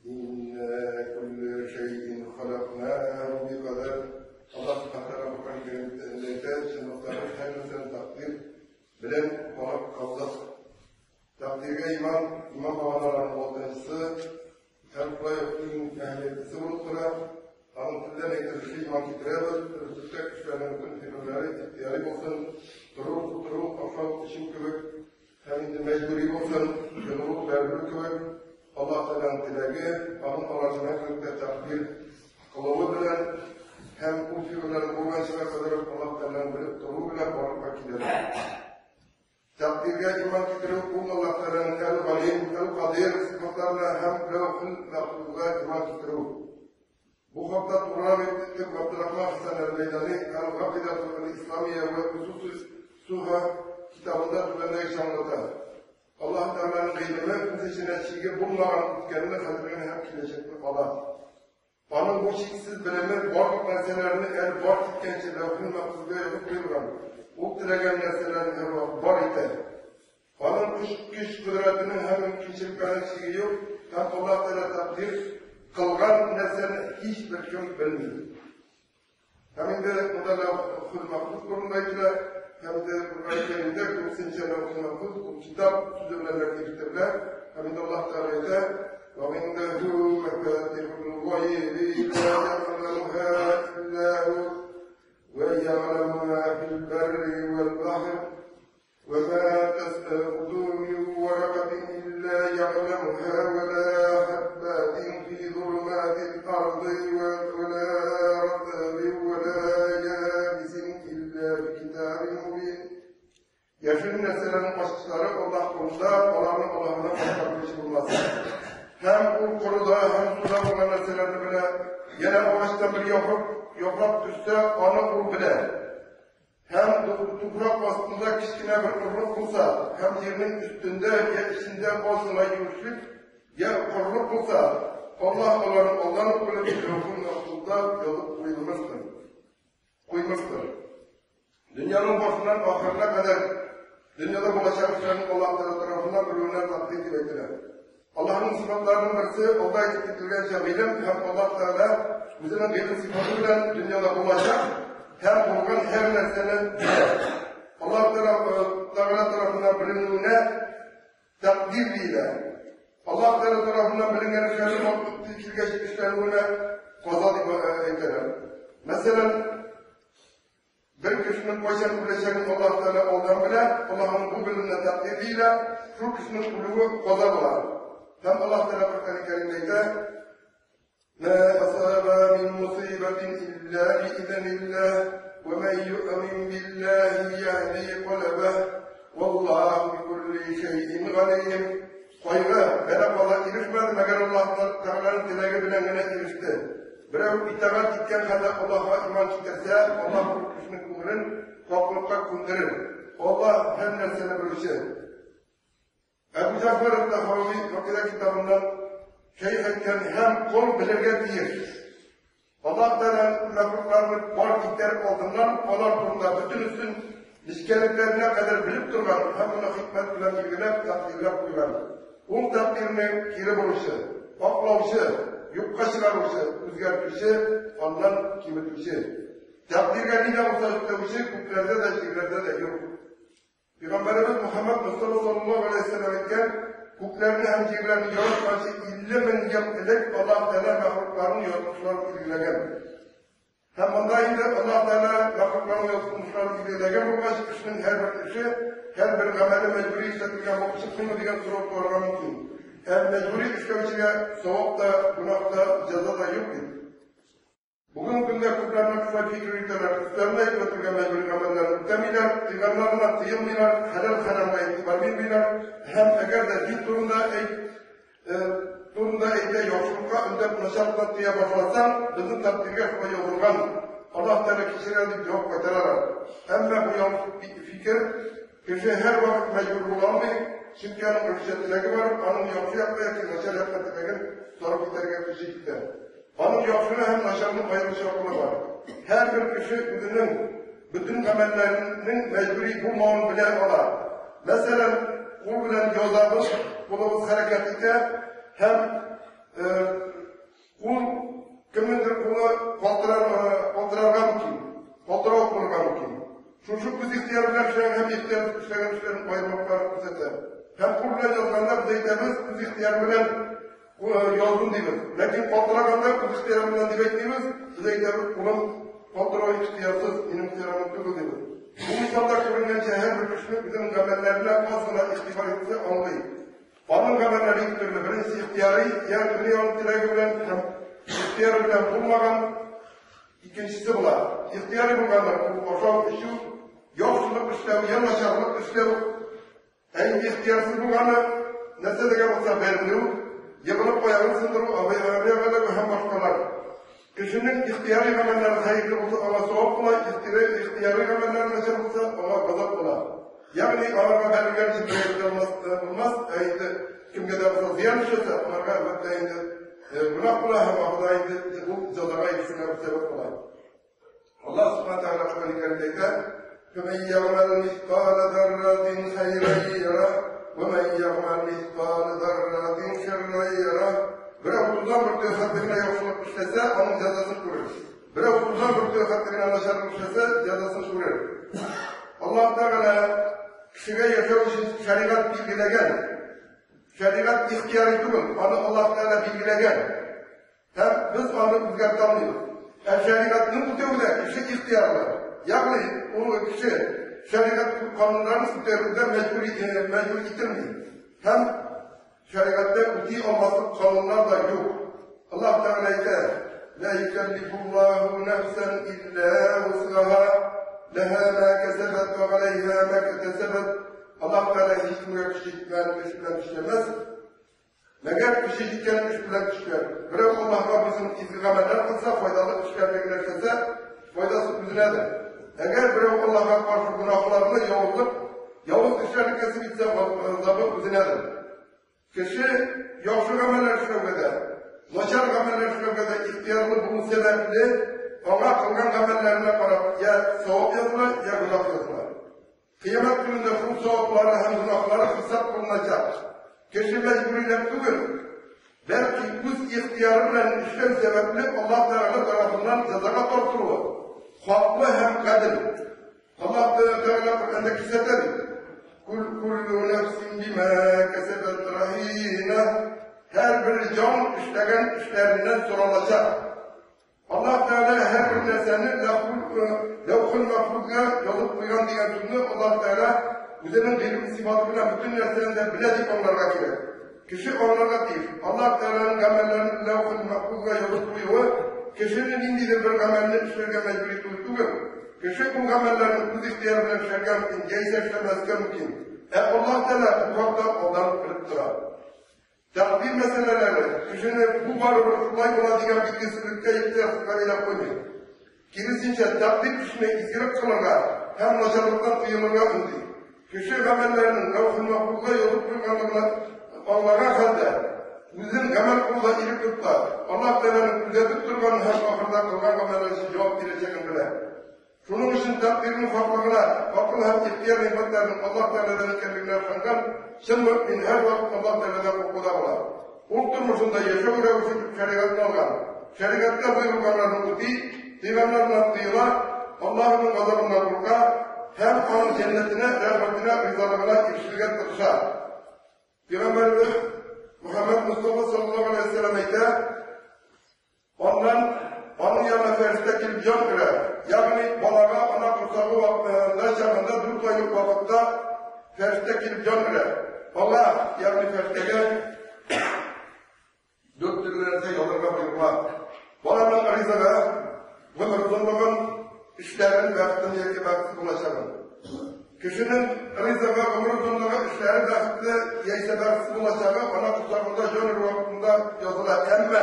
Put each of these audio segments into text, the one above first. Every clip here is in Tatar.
إنا كل شيء خلقناه بقدر. Аллаһ Субхану Тәгалә Коръән Кәримдә әйтә, чынлыкта без һәр нәрсәне тәкъдир белән карап калдык. Тәкъдиргә иман, иман баганаларының алтынчысы һәм шулай ук иң әһәмиятлесе булып тора. Аның телдән әйтелеше иман китерәбез, дөреслектә кешеләрнең бөтен фигыльләре ихтыяри булсын, тору, утыру, ашау, эчү кебек, һәм инде мәҗбүри булсын, йогыру, бәрелү кебек, Аллаһ Тәгаләнең теләге, аның аларны мәңгелеккә тәкъдир кылуы белән һәм ул фигыльләрне булганчыга кадәр үк Аллаһ Тәгаләнең белеп торуы белән барлыкка киләләр. Тәкъдиргә иман китерү ул Аллаһ Тәгаләнең Әл-Галим, Әл-Кадир сыйфатларына һәм Ләүхел-Мәхфузга иман китерү. Бу хакта турырак итеп Габдрахман Хәсән әл-Мәйдани Әл-Гакыйдәту әл-Исламия вә Усусуха китабында түбәндәгечә аңлата. Аллаһ Тәгаләнең гыйлеме үз эченә чиге булмаган үткәнне, хәзергене һәм киләчәкне ала. Аның бу чиксез белеме барлык нәрсәләрне әле бар иткәнче ләүхел мәхфузга язып куелган. Ул теләгән нәрсәләрне һәрвакыт бар итә. Аның көч, көч-кодрәтенең һәм мөмкинчелекләренең чиге юк, һәм Аллаһ Тәгалә тәкъдир кылган нәрсәне һичбер кем белми. Һәм инде монда ләүхел мәхфуз турында әйтелә, һәм инде Коръән Кәримдә күбесенчә ләүхел мәхфуз ул китап сүзе белән дә китерелә. Һәм инде Аллаһ Тәгалә әйтә: "Ва индәһу мафатихул гайби ла я'ламуха илля һу ва я'ламу ма фил барри вал бахр وما تسقط من ورقة إلا يعلمها ولا حبات في ظلمات الأرض ولا رطب ولا يابس إلا بكتاب مبين. Яшерен нәрсәләрнең ачкычлары Аллаһ кулында, аларны Аллаһыдан башка белүче булмас. Һәм ул корыда һәм суда булган нәрсәләрне белә. Янә агачтан бер яфрак, яфрак төшсә, аны ул белә. Һәм туфрак астында кечкенә бер орлык булса, һәм җирнең өстендә йә эчендә аз гына юешлек, йә корылык булса, Аллаһ аларны алдан ук белеп, Ләүхел Мәхфузда язып куелмыштыр. Куймыштыр. Дөньяның башыннан ахырына кадәр дөньяда булачак эшләрнең Аллаһ Тәгалә тарафыннан белүенә тәкъдир дип әйтелә. Аллаһның сыйфатларының берсе, алда әйтеп кителгәнчә, гыйлем һәм Аллаһ Тәгалә үзенең гыйлем сыйфаты белән дөньяда булачак һәм булган һәр нәрсәне белә. Аллаһ Тәгалә тарафыннан беленүенә тәкъдир диелә. Аллаһ Тәгалә тарафыннан беленгән эшләрнең вакыты килгәч эшләнүенә каза дип әйтәләр. Мәсәлән, Бер кешенең кайчан үләчәген Аллаһ Тәгалә алдан белә, Аллаһның бу белеменә тәкъдир диелә, шул кешенең үлүе каза була. Һәм Аллаһ Тәгалә Коръән Кәримдә әйтә: "Ма асаба мин мусибатин илля биизниллаһ, ва ман юъмин биллаһи яһди калбаһ, валлаһу бикулли шәйин галим." Кайгы, бәла-каза ирешмәде, мәгәр Аллаһ Тәгаләнең теләге белән генә иреште. Берәү итагать иткән хәлдә Аллаһка иман китерсә, Аллаһ ул кешенең күңелен хаклыкка күндерер. Аллаһ һәр нәрсәне белүче. Әбу Җәгъфәр әт-Тахави Гакыйдә китабыннан шәех әйткән һәм кол белергә тиеш. Аллаһ Тәгалә мәхлукларны бар итәр алдыннан алар турында бөтенесен нечкәлекләренә кадәр белеп торган һәм моны хикмәт белән билгеләп, тәкъдирләп куйган. Ул тәкъдирне кире боручы, аклаучы, юкка чыгаручы, үзгәртүче, аннан киметүче. Тәкъдиргә ни дә булса өстәүче күкләрдә дә, җирләрдә дә юк. Пәйгамбәребез Мөхәммәд Мостафа саллаллаһу галәйһи вә сәлләм әйткән, Күкләрне һәм җирләрне яратканчы 50 мең ел элек Аллаһ Тәгалә мәхлукларның язмышларын билгеләгән. Һәм монда инде Аллаһ Тәгалә мәхлукларның язмышларын билгеләгән булгач, кешенең һәрбер эше, һәрбер гамәле мәҗбүри эшләтелгән булып чыкмыймы дигән сорау туарга мөмкин. Ә мәҗбүри эшләүчегә савап та, гөнаһ та, җәза да юк бит. Бүгенге көндә күпләр нәкъ шулай фикер йөртәләр, өсләренә йөкләтелгән мәҗбүри гамәлләрне үтәмиләр, тыйганнарына тыелмыйлар, хәләл-хәрамга игътибар бирмиләр һәм әгәр дә дин турында әйт, турында әйтә, яхшылыкка өндәп начарлыктан тыя башласаң, безнең тәкъдиргә шулай язылган, Аллаһ Тәгалә кичерә дип җавап кайтаралар. Әмма бу ялгыш фикер, кеше һәрвакыт мәҗбүр була алмый, чөнки аның өлешчә теләге бар, аның яхшы якка яки начар якка теләген сарыф итәргә көче җитә. Аның яхшыны һәм начарны аеручы акылы бар. Һәрбер кеше үзенең бөтен гамәлләренең мәҗбүри булмавын белә ала. Мәсәлән, кул белән язабыз, кулыбыз хәрәкәт итә һәм үз ихтыяры белән яздым дибез. Ләкин калтыраганда үз ихтыярым белән дип әйтмибез, без әйтәбез, кулым калтырау ихтыярсыз, минем ихтыярым түгел дибез. Бу мисалда күренгәнчә, һәрбер кешенең үзенең гамәлләренә аз гына игътибар итсә аңлый. Аның гамәлләре ике төрле. Беренчесе ихтыярый, ягъни аның теләге белән һәм ихтыяры белән булмаган. Икенчесе була. Ихтыярый булганнар ул ашау, эчү, яхшылык эшләү, я начарлык эшләү. Ә инде ихтыярсыз булганы, нәрсә дә булса бәрелү, егылып аягын сындыру, авариягә эләгү һәм башкалар. Кешенең ихтыярый гамәлләре хәерле булса, аңа савап була, ихтыярый гамәлләре начар булса, аңа газап була. Ягъни аларга бәрелгән өчен бер алмас, булмас, ә инде кемгә дә булса зыян эшләсә, аларга әлбәттә инде гөнаһ була һәм ахырда инде ул җәзага ирешүгә сәбәп була. Аллаһ Субхану Тәгалә Коръән Кәримдә әйтә: "Фәмән ягъмәл мисқала зарратин хайран яра, ва ман ягъмәл мисқала зарратин шарран яра". Берәү тузан бөртеге хәтле генә яхшылык эшләсә, аның җәзасын күрер. Берәү тузан бөртеге хәтле генә начарлык эшләсә, җәзасын күрер. Аллаһ Тәгалә кешегә яшәү өчен шәригать билгеләгән. Шәригать ихтыяри түгел, аны Аллаһ Тәгалә билгеләгән. Һәм без аны үзгәртә алмыйбыз. Ә шәригатьне үтәүдә кеше ихтыярлы. Ягъни ул кеше шәригать кануннарын үтәүдә мәҗбүр мәҗбүр ителми. Һәм шәригатьтә үти алмаслык кануннар да юк. Аллаһ Тәгалә әйтә: "Ла юкәллифуллаһу нәфсән илля вусгаһа, ләһа ма кәсәбәт ва галәйһа ма иктәсәбәт". Аллаһ Тәгалә һичкемгә көч җиткән эш белән эшләмәс. Мәгәр көче җиткән эш белән көчләр. Берәү Аллаһка буйсынып изге гамәлләр кылса, файдалы эшләрне генә эшләсә, файдасы үзенәдер. Әгәр берәү Аллаһка каршы гөнаһларны, явызлык, явыз эшләрне кәсеп итсә, газабы үзенәдер. Кеше яхшы гамәлләр эшләүгә дә, начар гамәлләр эшләүгә дә ихтыярлы булу сәбәпле, аңа кылган гамәлләренә карап я савап языла, я гөнаһ языла. Кыямәт көнендә шул саваплары һәм гөнаһлары хисап кылыначак. Кеше мәҗбүриләп түгел, бәлки үз ихтыяры белән эшләү сәбәпле Аллаһ Тәгалә тарафыннан җәзага тартылуы хаклы һәм гадел. Аллаһ Тәгалә Коръәндә кисәтә бит. Кул куллу нәфсин бима кәсәбәт рахина. Һәрбер җан эшләгән эшләреннән соралачак. Аллаһ Тәгалә һәрбер нәрсәне ләүхул мәхфузга язып куйган дигән сүзне Аллаһ Тәгалә үзенең гыйлем сыйфаты белән бөтен нәрсәне дә белә дип аңларга кирәк. Кеше аңларга тиеш. Аллаһ Тәгаләнең гамәлләрен ләүхул мәхфузга язып куюы кешене ниндидер бер гамәлне эшләргә мәҗбүр итүе түгел. Кеше ул гамәлләрне үз ихтыяры белән эшләргә мөмкин, яисә эшләмәскә мөмкин. Ә Аллаһ Тәгалә бу хакта алдан белеп тора. Тәкъдир мәсьәләләре кешене бу барыбер шулай була дигән билгесезлеккә ихтыярсызга бәйләп куймый. Киресенчә, тәкъдир кешене изгелек кылырга һәм начарлыктан тыелырга өнди. Кеше гамәлләренең ләүхел мәхфузга язып куелганлыгын аңлаган хәлдә, үзен гамәл кылуда ирек тота, Аллаһ Тәгаләнең күзәтеп торганын һәм ахырда кылган гамәлләре өчен җавап бирәчәген белә. Шуның өчен тәкъдирнең хаклыгына, акыл һәм ихтыяр нигъмәтләренең Аллаһ Тәгаләдән икәнлегенә ышанган чын мөэмин һәрвакыт Аллаһ Тәгаләдән куркуда була. Ул тормышында яшәү рәвеше итеп шәригатьне алган. Шәригатьтә боерылганнарны үти, тыйганнарыннан тыела, Аллаһының газабыннан курка һәм Аның җәннәтенә, рәхмәтенә, ризалыгына ирешергә тырыша. Пәйгамбәребез Мөхәммәд Мостафа саллаллаһу алейһи ва сәлләм әйтә, Аннан аның янына фәрештә килеп җан өрә. Ягъни балага ана корсагы вакытында чагында 4 айлык вакытта фәрештә килеп җан өрә. Аңа, ягъни фәрештәгә дүрт төрле нәрсә язырга боерыла. Баланың ризыгы, гомер озынлыгын, эшләрен, бәхетен яки бәхетсез булачагын. Кешенең ризыгы, гомер озынлыгы, эшләре бәхетле яисә бәхетсез булачагы ана корсагында җан өрү вакытында языла. Әмма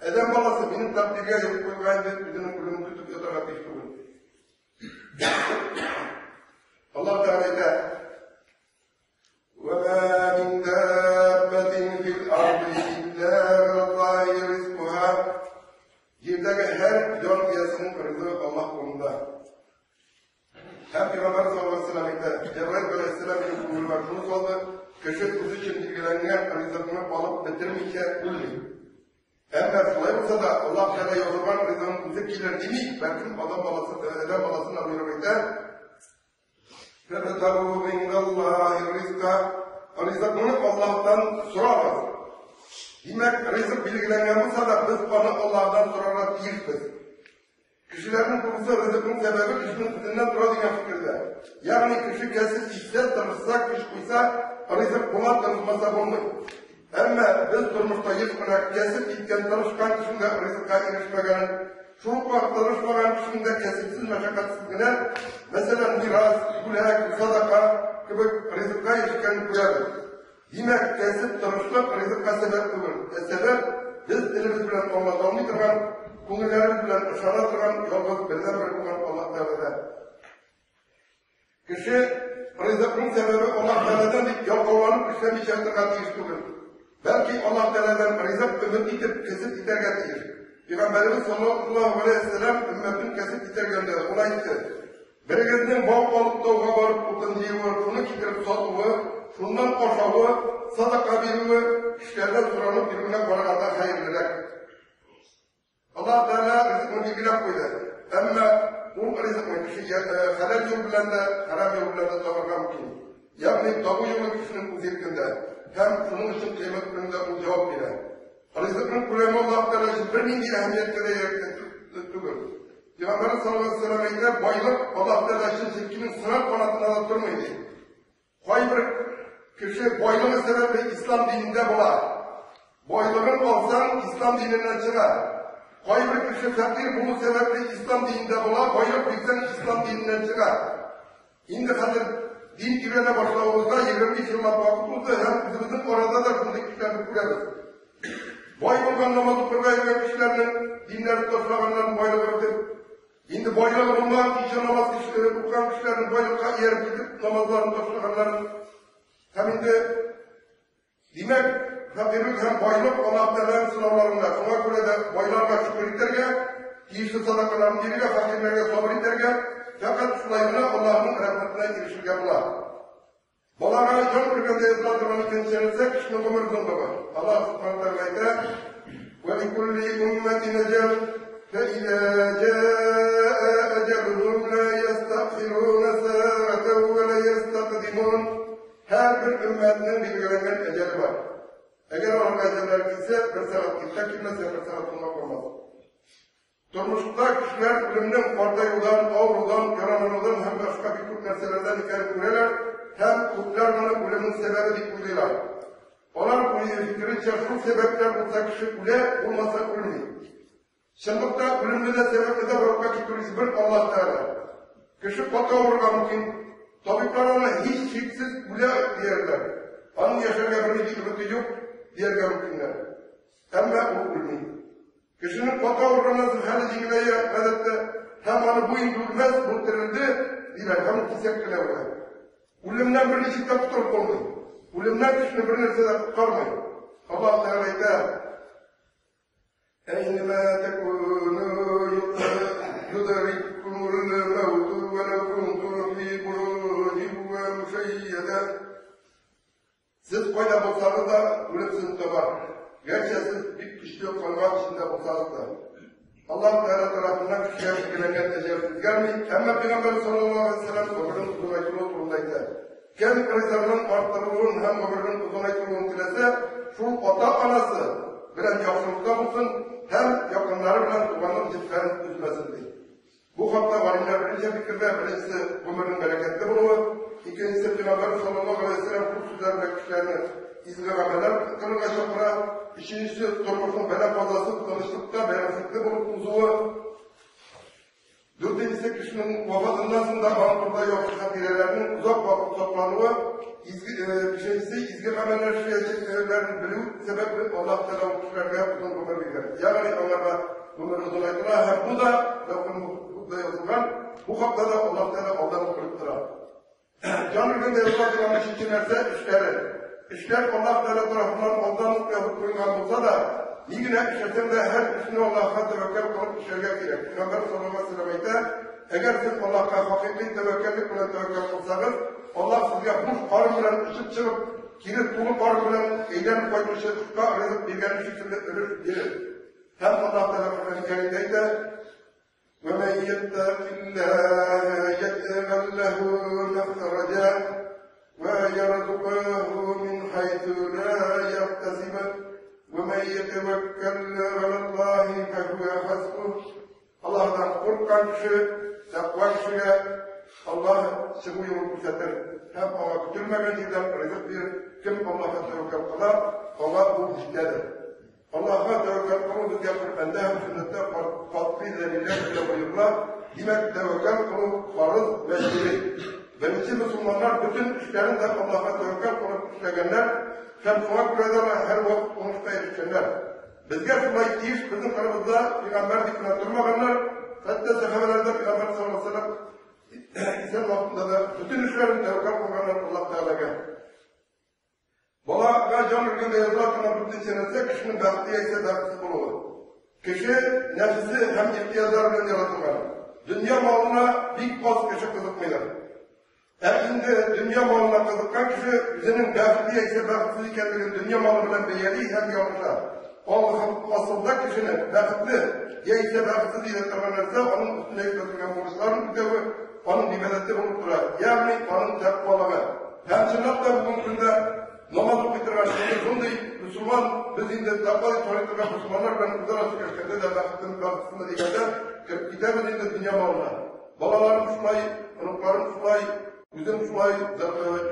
адәм баласы минем тәкъдиргә язып куелган дип үзенең үлемен көтеп ятарга тиеш түгел. Аллаһ Тәгалә әйтә: "Вә мин даббатин фил арди илля галаллаһи ризкуха". Җирдәге һәр җан иясенең ризыгы Аллаһ кулында. Һәм Пәйгамбәр саллаллаһу алейһи ва сәлләм әйтә, Җәбраил галәйһиссәлам минем күңелемә шуны салды, кеше үзе өчен билгеләнгән ризыкны алып бетермичә үлми. Әмма шулай булса да, Аллаһ Тәгалә язылган ризыгың үзе килер дими, бәлкем Адам баласы, адәм баласына боерып әйтә, Фәбтагу гиндаллаһи ризка. Ризыкны Аллаһтан сорагыз. Димәк, ризык билгеләнгән булса да, без аны Аллаһтан сорарга тиешбез. Кешеләрнең күбесе ризыкның сәбәбе кешенең үзеннән тора дигән фикердә. Ягъни кеше кәсеп итсә, тырышса, көч куйса, ризык була, тырышмаса булмый. Әмма без тормышта еш кына кәсеп иткән, тырышкан кешенең дә ризыкка ирешмәгәнен, шул ук вакытта тырышмаган кешенең дә кәсепсез, мәшәкатьсез генә, мәсәлән, мирас, бүләк, садака кебек ризыкка ирешкәнен күрәбез. Димәк, кәсеп, тырышлык ризыкка сәбәп түгел. Ә сәбәп без телебез белән аңлата алмый торган, күңелләребез белән ышана торган ялгыз бердәнбер булган Аллаһ Тәгаләдә. Кеше ризыкның сәбәбе Аллаһ Тәгаләдән дип ялкауланып эшләмичә ятырга тиеш түгел. Бәлки Аллаһ Тәгаләдән ризык өмет итеп, кәсеп итәргә тиеш. Пәйгамбәребез саллаллаһу алейһи ва сәлләм өммәтен кәсеп итәргә өндәде. Ул әйтте: Берегезнең бау алып тауга барып утын җыюы, шуны китереп сатуы, шуннан ашавы, садака бирүе, кешеләрдән соранып йөрүенә караганда хәерлерәк. Аллаһ Тәгалә ризыкны билгеләп куйды. Әмма ул ризыкны кеше хәләл юл белән дә, хәрам юл белән дә табарга мөмкин. Ягъни табу юлы кешенең үз иркендә һәм шуның өчен кыямәт көнендә ул җавап бирә. Ризыкның күләме Аллаһ Тәгалә өчен бернинди әһәмияткә дә ия түгел. Пәйгамбәребез саллаллаһу алейһи ва сәлләм әйтә, байлык Аллаһ Тәгалә өчен җилкенең сыңар канатына да тормый ди. Кайбер кеше байлыгы сәбәпле ислам динендә була. Байлыгын алсаң, ислам диненнән чыга. Кайбер кеше фәкыйрь булу сәбәпле ислам динендә була, байлык бирсәң, ислам диненнән чыга. Инде хәзер дин өйрәнә башлавыбызга 25 еллап вакыт узды һәм үзебезнең арада да шундый кешеләрне күрәбез. Бай булган намаз укырга йөргән кешеләрнең диннәрен ташлаганнарын байлыгы бетеп, инде байлыгы булмаган кичә намаз укыган кешеләрнең байлыкка ияреп китеп намазларын ташлаганнарын һәм инде димәк, фәкыйрьлек һәм байлык Аллаһ Тәгаләнең сынауларында. Шуңа күрә дә байларга шөкер итәргә, тиешле садакаларын бирергә, фәкыйрьләргә сабыр итәргә, фәкать шулай гына Аллаһның рәхмәтенә ирешергә була. Балага җан өргәндә языла торган икенче нәрсә кешенең гомер озынлыгы. Аллаһ Субхану Тәгалә әйтә: "Ва ликулли умматин әҗәл, фәиза җаа әҗәлуһум ла ястәхируна сәгатән ва ла ястәкъдимун." Һәрбер өммәтнең билгеләнгән әҗәле бар. Әгәр аларга әҗәлләре килсә, бер сәгать иртә килмәс, бер сәгать соңга калмас. Тормышта кешеләр үлемнең картаюдан, авырудан, яраланудан һәм башка бик күп нәрсәләрдән икәнен күрәләр һәм күпләр моны үлемнең сәбәбе дип уйлыйлар. Алар фикеренчә, шул сәбәпләр булса кеше үлә, булмаса үлми. Чынлыкта үлемне дә сәбәпне дә барлыкка китерүче бер Аллаһ Тәгалә. Кеше каты авырырга мөмкин. Табиблар аны һичшиксез үлә диярләр. Аның яшәргә бернинди өмете юк дияргә мөмкиннәр. Әмма ул үлми. Кешенең каты авырганнан соң хәле җиңеләя, гадәттә, һәм аны бу инде үлмәс, бу терелде, диләр, һәм ул кисәк кенә үлә. Үлемнән берничек тә котылып булмый. Үлемнән кешене бернәрсә дә коткармый. Аллаһ Тәгалә әйтә: أينما تكونوا يدرككم الموت ولو كنتم في بروج مشيدة. Сез кайда булсагыз да, үлем сезне табар. Гәрчә сез бик көчле кальга эчендә булсагыз да. Аллаһ Тәгалә тарафыннан кешегә билгеләнгән әҗәл үзгәрми, әмма Пәйгамбәр саллаллаһу алейһи ва сәлләм гомернең озынайтылуы турында әйтә. Кем ризыгының арттырылуын һәм гомернең озынайтылуын теләсә, шул ата-анасы белән яхшылыкта булсын һәм якыннары белән туганлык җепләрен өзмәсен, ди. Бу хакта галимнәр берничә фикердә: беренчесе, гомернең бәрәкәтле булуы, икенчесе, Пәйгамбәр саллаллаһу алейһи ва сәлләм күп сүзләр белән кешеләрне изге гамәлләр кылырга чакыра, өченчесе, тормышның бәла-казасыз, тынычлыкта, бәрәкәтле булып узуы, дүртенчесе, кешенең вафатыннан соң да аның турында яхшы хатирәләрнең озак вакыт саклануы, изге, бишенчесе, изге гамәлләр эшләячәкләрен белү сәбәпле Аллаһ Тәгалә ул кешеләргә озын гомер биргән. Ягъни аларга гомер озынайтыла һәм бу да Ләүхел-Мәхфузда язылган, бу хакта да Аллаһ Тәгалә алдан ук белеп тора. Җан өргәндә языла торган өченче нәрсә эшләре. Эшләр Аллаһ Тәгалә тарафыннан алдан ук язып куелган булса да, ни генә эшләсәң дә, һәр эшне Аллаһка тәвәккәл кылып эшләргә кирәк. Пәйгамбәр саллаллаһу алейһи ва сәлләм әйтә, әгәр сез Аллаһка хакыйкый тәвәккәллек белән тәвәккәл кылсагыз, Аллаһ сезгә буш карын белән очып чыгып, кире тулы карын белән әйләнеп кайтучы кошка ризык биргән шикелле өлеш бирер. Һәм Аллаһ Тәгалә Коръән Кәримдә әйтә, وَمَنْ يَتَّقِ اللَّهَ يَجْعَلْ لَهُ مَخْرَجًا. ويرزقه من حيث لا يحتسب ومن يتوكل على الله فهو حسبه. Allah'tan korkan kişi, takva kişiye Allah чыгу юлын күрсәтер һәм аңа көтелмәгән җирдән ризык бирер. Кем Аллаһка тәвәккәл кыла, аңа бу җитәдер. Аллаһка тәвәккәл кылу безгә Коръәндә һәм сөннәттә катгый дәлилләр белән боерыла. Димәк, тәвәккәл кылу фарыз, мәҗбүри. Беренче мөселманнар бөтен эшләрен дә Аллаһка тәвәккәл кылып эшләгәннәр һәм шуңа күрә дә һәрвакыт уңышка ирешкәннәр. Безгә шулай тиеш, безнең карабызда пәйгамбәр дип кенә тормаганнар, хәтта сәхабәләр дә пәйгамбәр саллаллаһу алейһи ва сәлләм исән вакытында да бөтен эшләрен тәвәккәл кылганнар Аллаһ Тәгаләгә. Балага җан өргәндә языла торган дүртенче нәрсә кешенең бәхетле яисә бәхетсез булуы. Кеше нәфесе һәм ихтыяҗлары белән яратылган. Дөнья малына бик аз кеше кызыкмыйдыр. Ә инде дөнья малына кызыккан кеше үзенең бәхетле яисә бәхетсез икәнлеген дөнья малы белән бәяли һәм ялгыша. Асылда кешене бәхетле яисә бәхетсез итә торган нәрсә аның өстенә йөкләтелгән бурычларын үтәве, аның гыйбадәте булып тора, ягъни аның тәкъвалыгы. Һәм чынлап та бүгенге көндә намаз укый торган шундый мөселман, без инде тәкъва дип саный торган мөселманнар белән үзара сөйләшкәндә дә бәхетлеме, бәхетсезме дигәндә кереп китәбез инде дөнья малына. Балаларым шулай, оныкларым шулай, үзем шулай,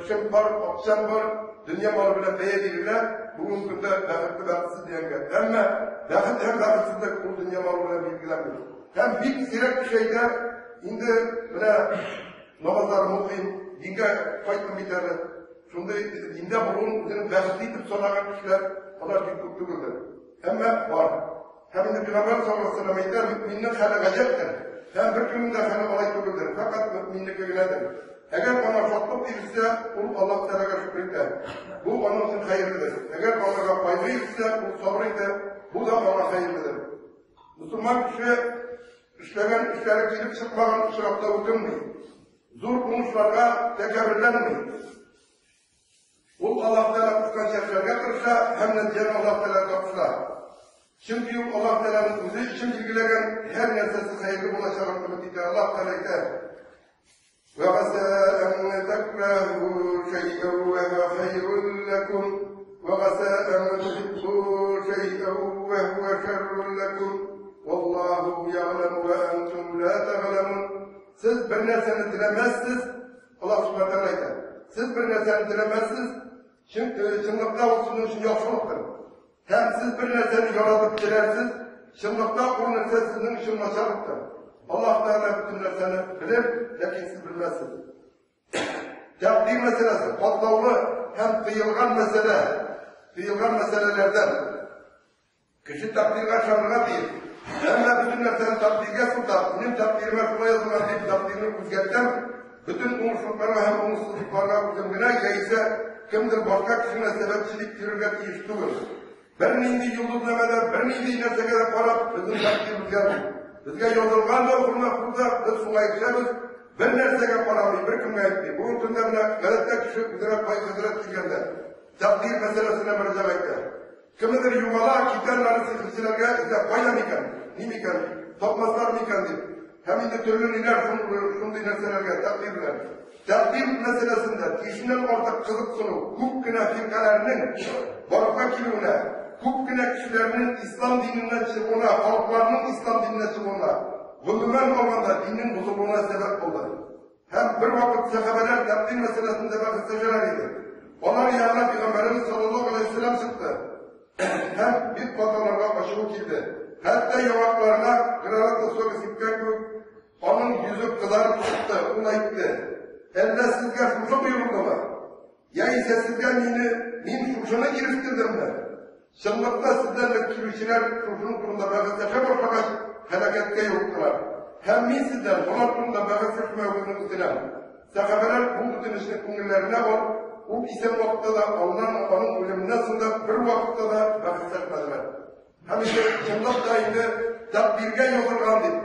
эшем бар, акчам бар, дөнья малы белән бәя бирелә, бүгенге көндә бәхетле, бәхетсез дигәнгә. Әмма бәхет һәм бәхетсезлек ул дөнья малы белән билгеләнми. Һәм бик сирәк кеше әйтә, инде менә намазларымны укыйм, дингә кайттым бит әле. Шундый диндә булуын үзенең бәхетле итеп санаган кешеләр, алар бик күп түгелдер. Әмма бар. Һәм инде Пәйгамбәр саллаллаһу алейһи ва сәлләм әйтә, мөэминнең хәле гаҗәптер. Һәм беркемнең дә хәле алай түгелдер, фәкать мөэминнеке генәдер. Әгәр аңа шатлык ирешсә, ул Аллаһ Тәгаләгә шөкер итә. Бу аның өчен хәерледер. Әгәр аңарга кайгы ирешсә, ул сабыр итә, бу да аңа хәерледер. Мөселман кеше эшләгән эшләре килеп чыкмаган очракта үкенми. Зур уңышларга тәкәбберләнми. Ул Аллаһ Тәгалә кушканча эшләргә тырыша һәм нәтиҗәне Аллаһ Тәгалә тапшыра. Чөнки ул Аллаһ Тәгаләнең үзе өчен билгеләгән һәр нәрсәсе хәерле булачагын өмет итә. Аллаһ Тәгалә әйтә: وعسى أن تكرهوا شيئا وهو خير لكم وعسى أن تحبوا شيئا وهو شر لكم والله يعلم وأنتم لا تعلمون. Siz bir нәрсәне теләмәссез, Аллаһ Субхану тәгалә әйтә. Сез бер нәрсәне теләмәссез, чөнки чынлыкта ул сезнең өчен яхшылыктыр. Һәм сез бер нәрсәне яратып теләрсез, чынлыкта ул нәрсә сезнең өчен начарлыктыр. Аллаһ Тәгалә бөтен нәрсәне белер, ләкин сез белмәссез. Тәкъдир мәсьәләсе катлаулы һәм тыелган мәсьәлә, тыелган мәсьәләләрдән. Кеше тәкъдиргә ышанырга тиеш. Әмма бөтен нәрсәне тәкъдиргә сылтап, минем тәкъдиремә шулай язылган дип тәкъдирне үзгәртәм, бөтен уңышлыкларга һәм уңышсызлыкларга үзем генә яисә кемдер башка кешене сәбәпче дип йөрергә тиеш түгел. Бернинди йолдызнамәдә, бернинди нәрсәгә дә карап, безнең тәкъдир үзгәрми. Безгә язылган да мәхфузда, без шуңа ирешәбез. Бер нәрсәгә карамый, беркемгә әйтми. Бүгенге көндә менә гадәттә кеше үзенә кай хәзрәт килгәндә тәкъдир мәсьәләсенә мөрәҗәгать итә. Кемедер югала, китәр аны сихерчеләргә эзләп, кайда микән, ни микән, тапмаслар микән дип. Һәм инде төрле ниләр шундый нәрсәләргә тәкъдир белән. Тәкъдир мәсьәләсендә тиешеннән артык кызыксыну күп кенә фиркаләрнең барлыкка килүенә, күп кенә кешеләрнең ислам диненнән чыгуына, халыкларның ислам диненнән чыгуына, гомумән алганда диннең бозылуына сәбәп булды. Һәм бер вакыт сәхабәләр тәкъдир мәсьәләсендә бәхәсләшәләр иде. Алар янына Пәйгамбәребез саллаллаһу алейһи ва сәлләм чыкты. Һәм бик каты аларга ачуы килде. Хәтта яңакларына граната согы сипкән кебек, аның йөзе кызарып чыкты. Ул әйтте: "Әллә сезгә шушы боерылдымы? Яисә сезгә мине мин шушыны ирештердемме? Чынлыкта сездән элек килүчеләр шушының турында бәхәсләшә башлагач, һәлакәткә юлыктылар. Һәм мин сездән болар турында бәхәсләшмәвегезне үтенәм." Сәхабәләр бу үтенечне күңелләренә алып, ул исән вакытта да, аннан аның үлеменнән соң да бер вакытта да бәхәсләшмәделәр. Һәм инде чынлап та инде тәкъдиргә язылган дип,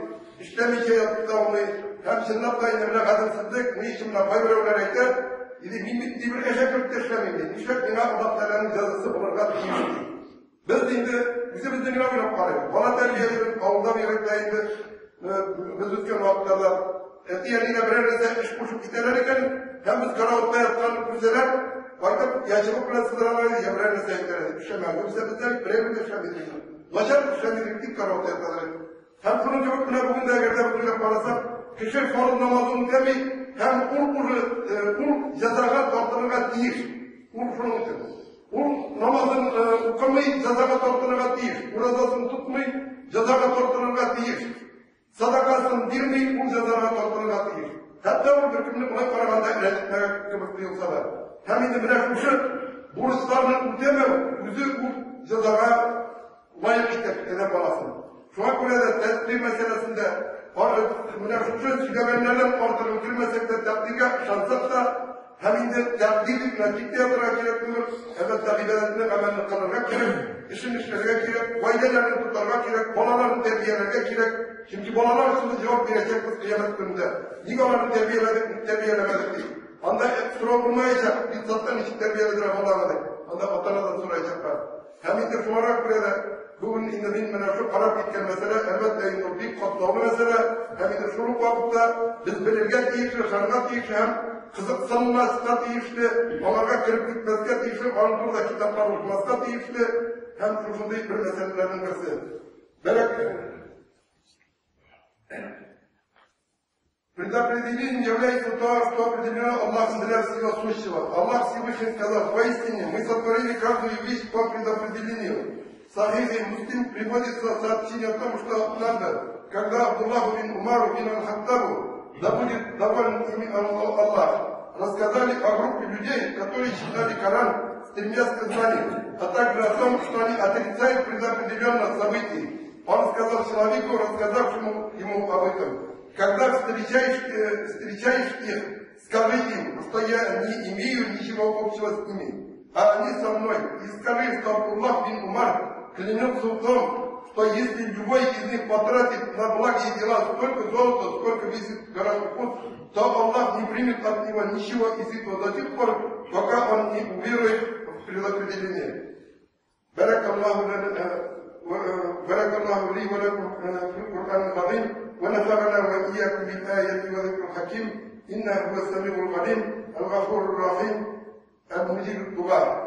эшләмичә ятып та булмый. Һәм чынлап та инде менә гаделсезлек, ни өчен менә кайберәүләр әйтә, или мин бит бер әшәкелек тә эшләмим ди. Нишләп миңа Аллаһ Тәгаләнең җәзасы булырга тиеш ди. Без инде үзебезне генә уйлап карыйк. Бала тәрбиялибез, авылда бигрәк тә инде без үткән вакытларда әти-әнигә берәр нәрсә эш кушып китәләр икән, Һәм без караватта яткан күрсәләр, кайтып я чыбык белән сыдыралар иде, я берәр нәрсә әйтәләр иде. Эшләмәгән күрсә бездә бит берәр дә эшләми иде. Начар эшләми идек, тик караватта яталар иде. Һәм шуның кебек менә бүген дә әгәр дә без уйлап карасак, кеше фарыз намазын үтәми һәм ул уже ул җәзага тартылырга тиеш. Ул шуның өчен. Ул намазын укымый, җәзага тартылырга тиеш. Уразасын тотмый, җәзага тартылырга тиеш. Садакасын бирми, ул җәзага тартылырга тиеш. Хәтта ул беркемне болай караганда рәнҗетмәгән кебек тоелса да. Һәм инде менә шушы бурычларны үтәмәү үзе ул җәзага лаек итә адәм баласын. Шуңа күрә дә тәкъдир мәсьәләсендә менә шушы сөйләгәннәрдән артыгын кермәсәк тә, тәкъдиргә ышансак та, Һәм инде тәкъдир дип менә тик тә ятырга кирәк түгел, әлбәттә, гыйбадәтне, гамәлне кылырга кирәк, эшен эшләргә кирәк, гаиләләрне тотарга кирәк, балаларны тәрбияләргә кирәк. Чөнки балалар өчен без җавап бирәчәкбез кыямәт көнендә. Нигә аларны тәрбияләдек, ник тәрбияләмәдек дип. Анда сорау булмаячак, детсадта ничек тәрбияләделәр баланы дип. Анда ата-анадан сораячаклар. Һәм инде шуңарга күрә дә бүген инде мин менә шул карап киткән мәсьәлә, әлбәттә инде ул бик катлаулы мәсьәлә, һәм инде шул ук вакытта без белергә тиешле, ышанырга тиешле һәм кызыксынмаска тиешле, аларга кереп китмәскә тиешле, аның турында китаплар укымаска тиешле һәм шушындый бер мәсьәләләрнең берсе. Бәрәк Предопределением является то, что определено Аллахом для всего сущего. Аллах Всевышний сказал: «Поистине, мы сотворили каждую вещь по предопределению». В Сахихе Муслим приводится сообщение о том, что однажды, когда Абдуллаху бин Умару бин Аль-Хаттабу, да будет доволен ими Аллах, рассказали о группе людей, которые читали Коран, стремясь к знанию, а также о том, что они отрицают предопределенность событий. Он сказал человеку, рассказавшему ему об этом: «Когда встречаешь их, скажи им, что я не имею ничего общего с ними, а они со мной. И скажи, что Абдуллах бин Умар клянется в том, что если любой из них потратит на благие дела столько золота, сколько весит гора Ухуд, то Аллах не примет от него ничего из этого до тех пор, пока он не уверует в предопределение». بارك الله لنا بارك الله لي ولكم في القرآن العظيم ونفعنا وإياكم بالآية وذكر الحكيم إنه هو السميع العليم الغفور الرحيم المجيب الدعاء.